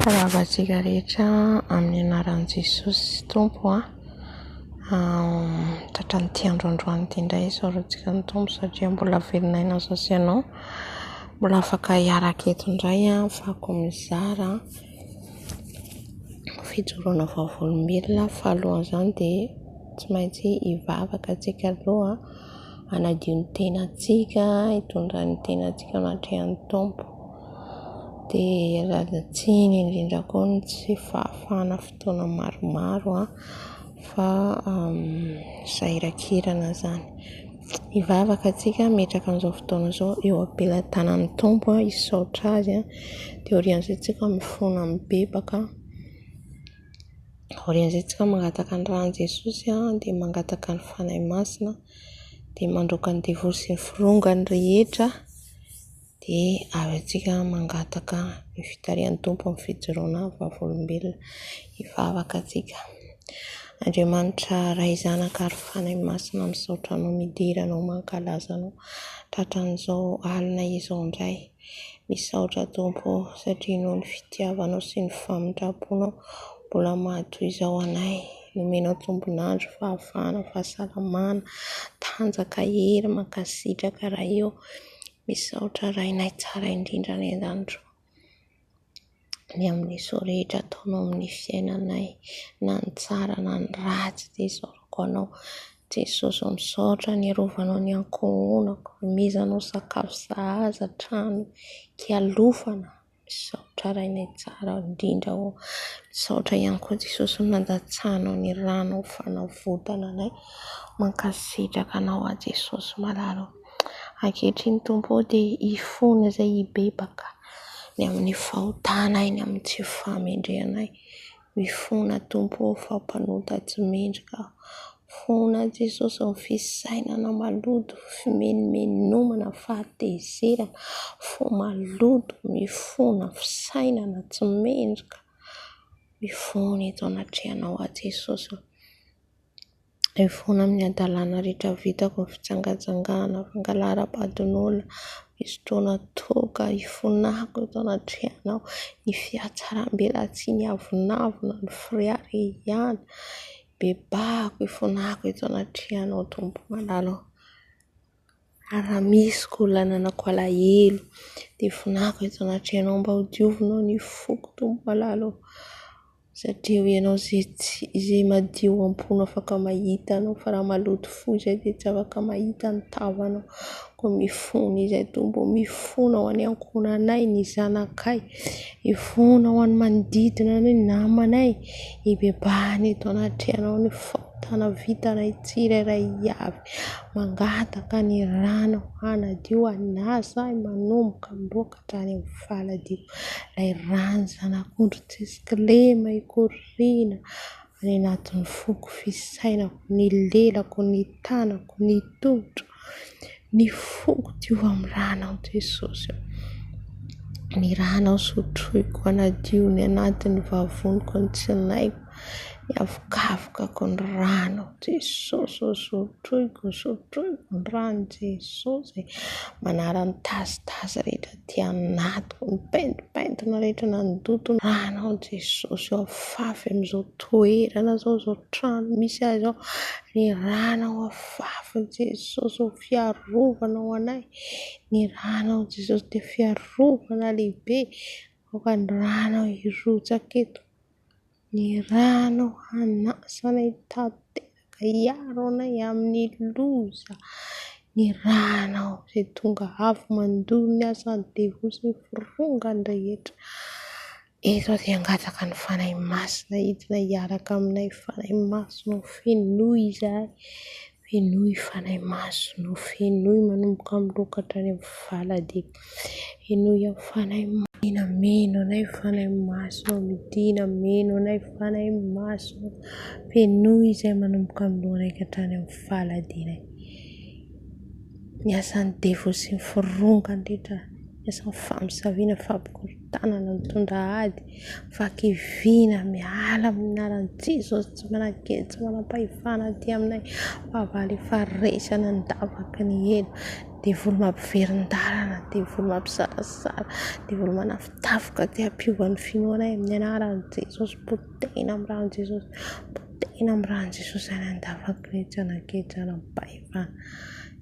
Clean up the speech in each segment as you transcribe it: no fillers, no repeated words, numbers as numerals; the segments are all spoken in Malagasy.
Miarahaba antsika rehetra amin'ny anaran'i Jesosy Tompo a. Tratran'ity andro androany ity indray isaorantsika ny Tompo satria mbola velona aina izao sy ianao. Mbola afaka hiaraka eto indray ahafahako mizara fijoroana vavolombelona fa alohan'izany dia tsy maintsy hivavaka antsika aloha hanadio ny tenantsika, hitondra ny tenantsika eo anatrehan'ny Tompo. Dia ialana tsiny indrindra koa ny tsy fahafahana fotoana maromaro fa sahirankirana izany. Hivavaka antsika hametraka an'izao fotoana izao eo am-pelatanan'ny Tompo, hisaotra Azy, dia aorian'izay tsika mifona mibebaka. Aorian'izay tsika mangataka ny ran'i Jesosy dia mangataka ny Fanahy Masina, dia mandroaka ny devoly sy ny firongany rehetra. Dia avy antsika mangataka ny fitarihan'ny Tompo amin'ny fijoroana vavolombelona. Hivavaka antsika. Andriamanitra Ray Zanaka ary Fanahy Masina misaotra Anao, midera Anao, mankalaza Anao tratran'izao alina izao indray. Misaotra Tompo ô satria noho ny fitiavanao sy ny famindram-ponao mbola mahatoy izao anay. Nomenao tombon'andro, fahafahana, fahasalamana, tanjaka, hery, mankasitraka Ray ô. Misaotra Rainay tsara indrindra any an-danitra ô, ny amin'ny soa rehetra ataonao amin'ny fiainanay, na ny tsara na ny ratsy dia isaorako Anao. Jesosy ô, misaotra niarovanao ny ankohonako, nomezanao sakafo sahaza, trano kialofana. Misaotra Rainay tsara indrindra ô. Misaotra ihany koa Jesosy nandatsahanao ny ranao fanavotana anay. Mankasitraka anao aho Jesosy malala ô. Ankehitriny Tompo ô dia hifona izay hibebaka ny amin'ny fahotanay, ny amin'ny tsy fahamendrehanay. Mifona Tompo ô fa mpanota tsy mendrika aho. Mifona Jesosy ny fisainana maloto, fimenomenomana, fahatezerana, fo maloto, mifona fisainana tsy mendrika. Mifona eto anatrehanao aho Jesosy ô. Mifona amin'ny hadalana rehetra vitako, ny fijangajangana, fangalaram-badin'olona, fisotroana toaka, ifonako eto anatrehanao, ny fihatsaram-belatsihy, ny avonavona, ny fireharehana, bebahako, ifonako eto anatrehanao Tompo malala ô. Ary raha misy koa olona ananako alahelo dia ifonako eto anatrehanao mba ho diovinao ny foko Tompo malala ô. Satria hoy ianao izay tsy izay madio am-po no afaka mahita anao fa raha maloto fo izay dia tsy afaka mahita ny tavanao. Koa mifona izahay Tompo ô, mifona ho an'ny ankohonanay, ny zanakay, mifona ho an'ny manodidina anay, ny namanay, hibebahana eto anatrehanao ny fahotana vitanay tsirairay avy. Mangataka ny ranao hanadio hanasa ahy manomboka miloaka hatrany amin'ny faladiako. Ilay ran'ny zanak'ondry tsisy kilema hikoriana any anatin'ny foko, fisainako, ny lelako, ny tanako, ny tongotro, ny foko diovy amin'ny ranao Jesosy ô. Ny ranao sotroiko hanadio ny anatin'ny vavoniko, ny tsinaiko, ny avokavokako, ny ranao Jesosy ô, sotroiko, sotroiko ny ran'i Jesosy e. Manala ny tasitasy rehetra aty anatiko, ny pentimpentina rehetra nandoto ny ranao Jesosy ô, afafy amin'izao toerana izao, izao trano misy ahy izao, ny ranao afafy Jesosy ô, fiarovana ho anay, ny ranao Jesosy dia fiarovana lehibe, aoka ny ranao hirotsaka eto. Ny rano hanasa anay tanteraka, hiaro anay amin'ny loza. Ny ranao izay tonga avy mandoro ny asan'ny devoly sy ny firongany rehetra. Eto aho dia hangataka ny Fanahy Masina hidina hiaraka aminay. Fanahy Masina ô, fenoy izahay. Fenoy Fanahy Masina ô, fenoy manomboka amin'ny loha ka hatrany amin'ny faladia. Henoy amin'ny Fanahy Masina, mino anay Fanahy Masina ô, midina mino anay Fanahy Masina ô, fenoy izay manomboka amin'ny lohanay ka hatrany amin'ny faladianay. Ny asan'ny devoly sy ny firongany rehetra, ny asan'ny famosaviana, fampikorontana. tanana mitondra ady, fahakiviana miala amin'ny anaran'i Jesosy tsy manan-kery tsy manam-pahefana aty aminay, fahavalo efa resy any an-davaky ny helo, devoly mampiverin-dalana, devoly mampisalasala, devoly manafitafoka te hampiova ny finoanay amin'ny anaran'i Jesosy, potehina amin'ny ran'i Jesosy, potehina amin'ny ran'i Jesosy any an-davaky ny helo tsy hanan-kery tsy hanam-pahefana.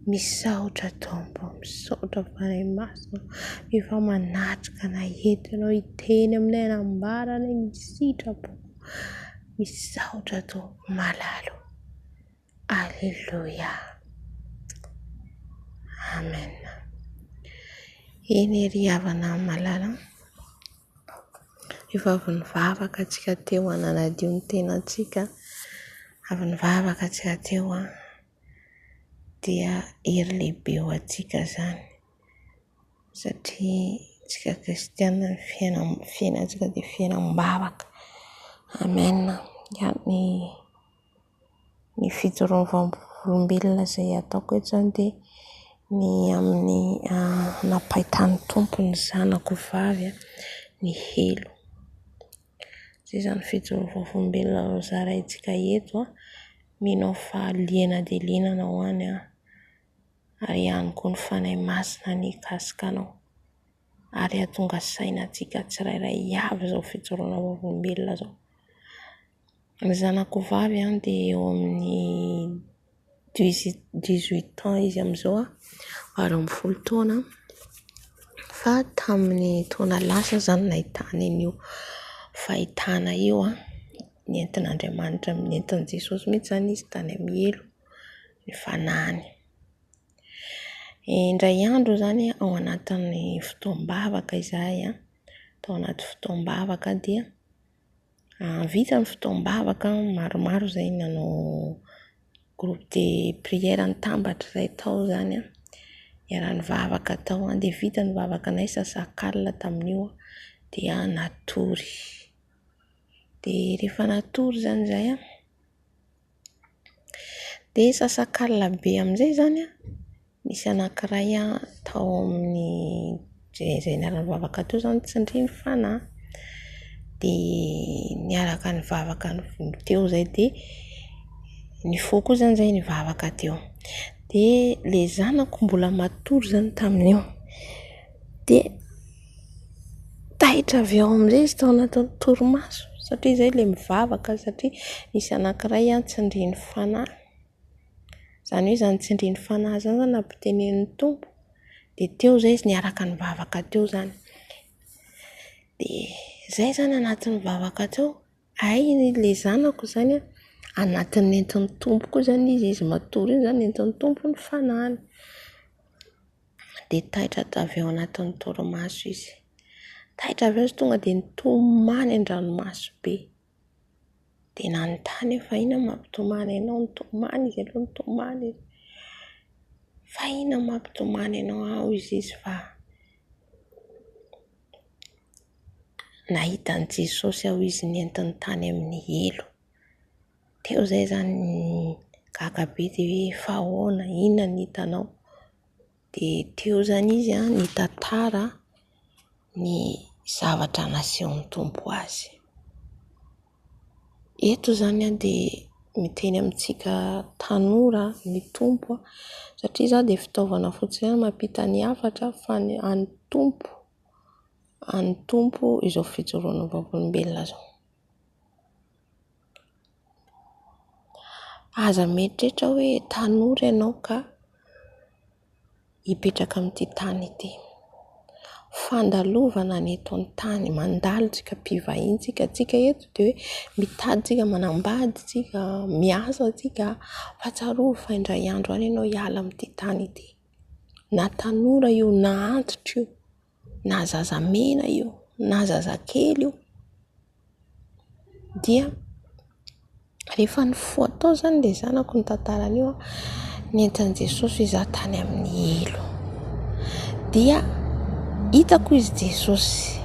Misaotra Tompo, misaotra Fanahy Masina, efa manatrika anay eto Ianao hiteny aminay hanambara anay ny sitrapo. Misaotra Tompo malalo. Aleloia. Amen. Eny ry havana malala. Efa avy nivavaka antsika teo nanadio ny tenantsika. Avy nivavaka antsika teo an. Dia hery lehibe ho antsika izany satria isika kristiana ny fiainantsika dia fiainam-bavaka. Amen. Ny ny fijoroan'ny vavolombelona izay ataoko eto izany dia ny amin'ny nampahitan'ny Tompo ny zanako vavy ny helo. Izay izany fijoroan'ny vavolombelona zaraintsika eto. Mino aho fa liana dia liana anao any an, ary ihany koa ny Fanahy Masina anie hikasika anao ary hahatonga saina antsika tsirairay avy izao fijoroana vavolombelona izao. Ny zanako vavy an dia eo amin'ny 18 ans izy amin'izao an, 18 taona, fa tamin'ny taona lasa izany nahitany an'io fahitana io an. Nentin'Andriamanitra, nentin'i Jesosy mihitsy izany izy tany amin'ny helo, ny fanahiny. Indray andro izany ao anatin'ny fotoam-bavaka izahay an, tao anaty fotoam-bavaka dia vita ny fotoam-bavaka, maromaro izay nanao groupe de prière nitambatra izay tao izany an, niara-nivavaka tao an, dia vita ny vavaka anay sasak'alina tamin'io an, dia natory. Dia rehefa natory izany izahay an, dia sasak'alina be amin'izay izany an, nisy anankiray tao amin'ny izay niara-nivavaka teo izany tsindrian'ny fanahy. Dia niaraka nivavaka teo izahay dia nifoha koa izany izahay nivavaka teo. Dia ilay zanako mbola matory izany tamin'io. Dia taitra avy ao amin'izay izy tao anatin'ny torimaso satria izay ilay mivavaka satria nisy anankiray tsindrian'ny fanahy. Izany hoe izany tsindrian'ny fanahy izany izany nampitenenin'ny Tompo. Dia teo izay izy niaraka nivavaka teo izany. Dia izay izany anatin'ny vavaka teo, hay ilay zanako izany an, anatin'ny nentin'ny Tompo koa izany izy, izy matory iny izany nentin'ny Tompo ny fanahiny. Dia taitra avy ao anatin'ny torimaso izy. Taitra avy eo izy tonga dia nitomany an-dranomaso be. Dia nanontany aho fa inona no mampitomany anao? Nitomany izy aloha, nitomany izy. Fa inona no mampitomany anao? Hoy izy fa nahita an'i Jesosy aho izy nentiny tany amin'ny helo. Teo izay izany gaga be dia hoe fa ahoana? Inona no hitanao? Dia teo izany izy an, nitantara ny zavatra nasehon'ny Tompo azy. Eto izany an dia miteny amintsika tanora ny Tompo an, satria izaho dia fitaovana fotsiny ihany mampita ny hafatra fa ny an'ny Tompo, an'ny Tompo izao fijoroana vavolombelona izao. Aza mieritreritra hoe tanora ianao ka hipetraka amin'ity tany ity. Fandalovana ny eto an-tany, mandalo tsika mpivahiny tsika, antsika eto dia hoe mitady tsika, manambady tsika, miasa tsika fa tsarovy fa indray andro any ianao hiala amin'ity tany ity. Na tanora io na antitra io. na zazamena io na zazakely io dia rehefa nifoha tao izany ilay zanako nitantara an'io an, nentin'i Jesosy izaho tany amin'ny helo dia hitako izy Jesosy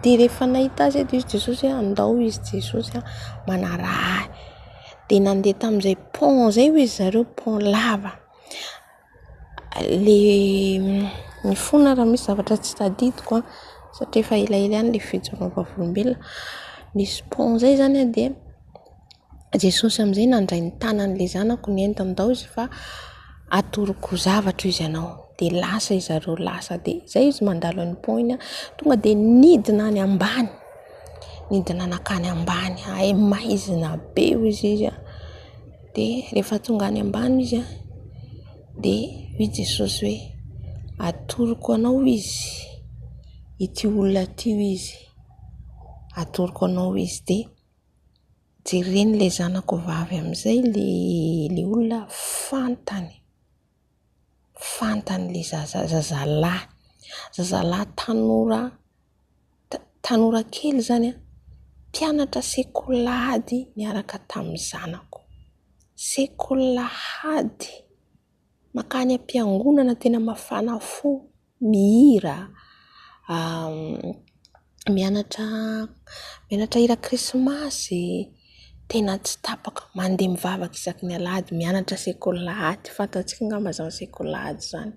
dia rehefa nahita azy aho dia hoy Jesosy hoe andao izy Jesosy an manaraha ahy dia nandeha tamin'izay pont izay hoy izy zareo pont lava Le ny fona raha misy zavatra tsy tadidiko an. satria efa elaela ihany ilay fijoroana vavolombelona. Nisy pont izay izany an, dia Jesosy amin'izay nandray ny tanan'ilay zanako nentiny tao izy fa atoroko zavatra izy anao. Dia lasa izareo lasa dia izay izy mandalo an'ny pont iny an, tonga dia nidina any ambany, nidina nankany ambany, hay maizina be hoy izy izy an. Dia rehefa tonga any ambany izy an, dia hoy Jesosy hoe atoroko anao izy, ity olona ity hoy izy, atoroko anao izy. Dia jeren'ilay zanako vavy amin'izay ilay olona fantany, fantany ilay zaza, zazalahy, zazalahy tanora, tanora kely izany an, mpianatra sekoly alahady niaraka tamin'ny zanako. Sekoly alahady, mankany am-piangonana tena mafana fo, mihira, mianatra, mianatra hira krismasy, tena tsy tapaka, mandeha mivavaka isaky ny alahady, mianatra sekoly alahady, fantatsika angamba izany sekoly alahady izany.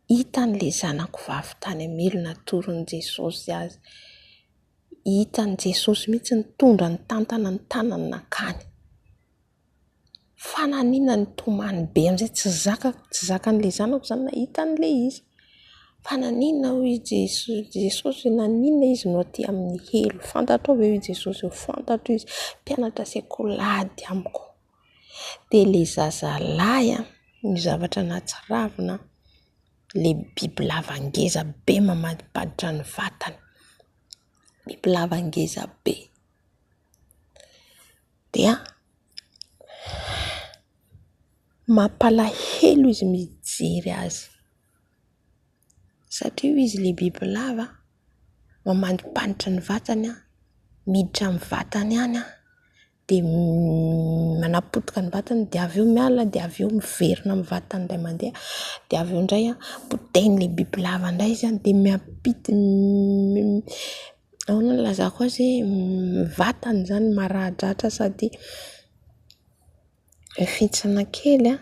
Hitan'ilay zanako vavy tany amin'ny helo natoron'i Jesosy azy. Hitan'i Jesosy mihitsy nitondra nitantana ny tanany nankany. Fa naninona nitomany be amin'izay tsy zaka, tsy zakan'ilay zanako izany nahita an'ilay izy. Fa naninona hoy i Jesosy, Jesosy naninona izy no aty amin'ny helo? Fantatrao ve hoy Jesosy? Fantatro izy, mpianatra sekoly alahady amiko. Dia ilay zazalahy an, ny zavatra nahatsiravina, ilay bibilava ngeza be mamadibaditra ny vatany, bibilava ngeza be. Dia mampalahelo izy mijery azy satria hoy izy ilay bibilava mamadibaditra ny vatany an, miditra amin'ny vatany any an. dia manapotika ny vatany dia avy eo miala dia avy eo miverina amin'ny vatany indray mandeha dia avy eo indray an potehin'ilay bibilava indray izy an dia miampita ahoana no ilazako azy ny vatany izany maradratra sady mifintsina kely an,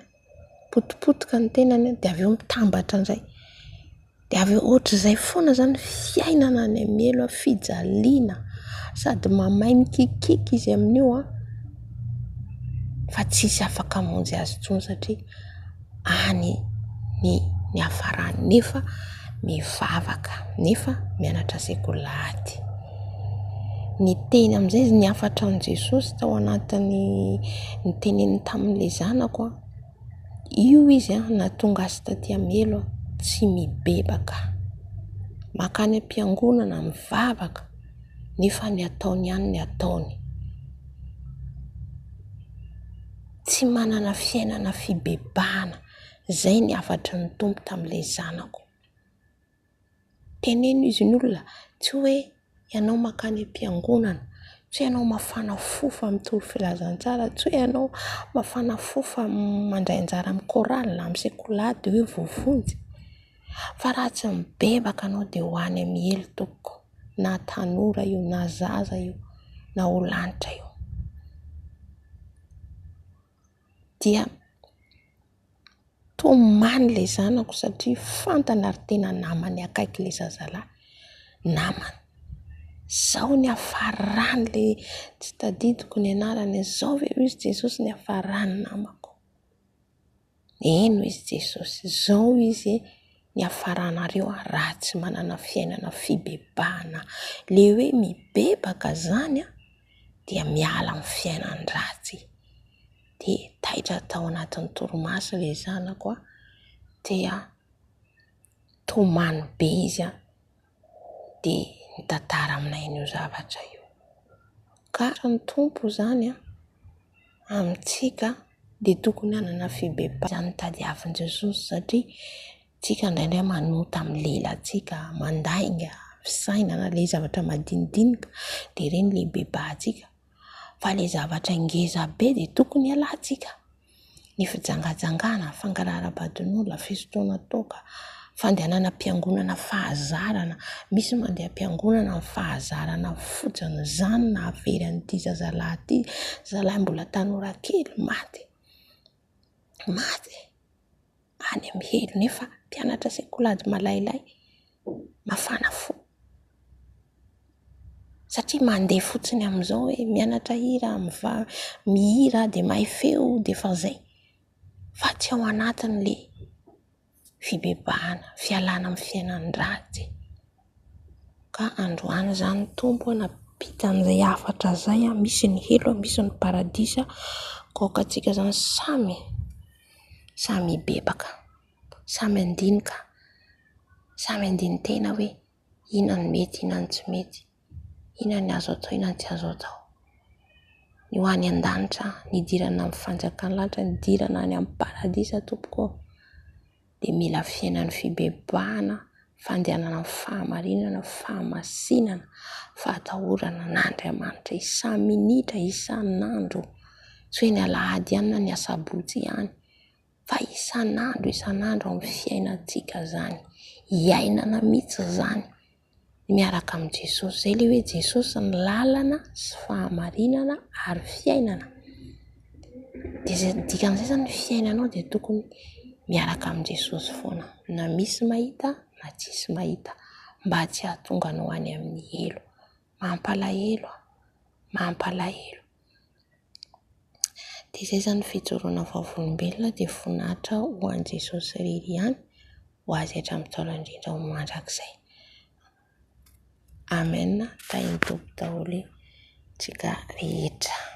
potipotika ny tenany dia avy eo mitambatra indray. Dia avy eo ohatr'izay foana izany fiainana any amin'ny helo, fijaliana sady mamay mikiakiaka izy amin'io an, fa tsisy afaka hamonjy azy intsony satria any ny niafarany nefa mivavaka nefa mianatra sekoly alahady. Niteny amin'izay izy ny hafatra an'i Jesosy tao anatin'ny niteneniny tamin'ilay zanako an, io izy an nahatonga azy taty amin'ny helo an, tsy mibebaka, mankany am-piangonana mivavaka nefa ny ataony ihany ny ataony. Tsy manana fiainana fibebahana, izay ny hafatry ny Tompo tamin'ilay zanako. Teneno izy ny olona, tsy hoe ianao mankany am-piangonana, tsy hoe ianao mafana fo fa mitory filazantsara, tsy hoe ianao mafana fo fa mandray anjara amin'ny chorale, amin'ny sekoly alahady dia hoe voavonjy. Fa raha tsy mibebaka ianao dia ho any amin'ny helo tompoko, na tanora io, na zaza io, na olo-antitra io. Dia tomany ilay zanako satria fantany ary tena namany akaiky ilay zazalahy, namany. Izao niafarany ilay, tsy tadidiko ny anarany, izao ve hoy izy Jesosy niafarany namako. Eny hoy izy Jesosy, izao izy niafaranareo raha tsy manana fiainana fibebahana. Ilay hoe mibebaka izany dia miala amin'ny fiainan-dratsy. Dia taitra tao anatin'ny torimaso ilay zanako an, dia tomany be izy an, dia nitantara aminay an'io zavatra io. Ka ny Tompo izany an, amintsika dia tokony hanana fibebahana. Izany tadiavin'i Jesosy satria tsika indraindray manota amin'ny lelantsika, mandainga, fisainana, ilay zavatra madinidinika dia ireny ilay ibebahantsika. Fa ilay zavatra ngeza be dia tokony hialantsika. Ny fijangajangana, fangalana badin'olona, fisotroana toaka, fandehanana am-piangonana fahazarana. Misy mandeha am-piangonana amin'ny fahazarana fotsiny. Izany nahavery an'ity zazalahy ity, zazalahy mbola tanora kely, maty, maty any amin'ny helo nefa mpianatra sekoly ady malailay, mafana fo. Satria mandeha fotsiny amin'izao hoe mianatra hira, mihira dia mahay feo dia efa izay. Fa tsy ao anatin'le fibebahana, fialana amin'ny fiainan-dratsy. Ka androany izany Tompo nampita an'izay hafatra izay, misy ny helo, misy ny paradisa, ka aoka antsika izany samy samy hibebaka, samy handinika, samy handini-tena hoe inona no mety, inona no tsy mety, inona ny azo atao, inona no tsy azo atao. Ny ho any an-danitra, ny hidirana amin'ny fanjakan'ny lanitra, ny hidirana any amin'ny paradisa tompoko ô, dia mila fiainan'ny fibebahana, fandehanana amin'ny fahamarinana, fahamasinana, fahatahorana an'Andriamanitra isa-minitra, isan'andro, tsy hoe ny alahady ihany na ny asabotsy ihany fa isan'andro isan'andro amin'ny fiainantsika izany, iainana mihitsy izany miaraka amin'i Jesosy. Izay ilay hoe Jesosy ny lalana sy fahamarinana ary fiainana. Dia izay dikan'izay izany ny fiainanao dia tokony miaraka amin'i Jesosy foana, na misy mahita na tsisy mahita, mba tsy hahatonga anao any amin'ny helo. Mampalahelo, mampalahelo. Dia izay izany ny fijoroana vavolombelona dia voninahitra ho an'i Jesosy irery ihany, ho azy hatramin'ny taona indrindra ho mandrakizay. Amen, tahin'ny Tompo daholo tsika rehetra.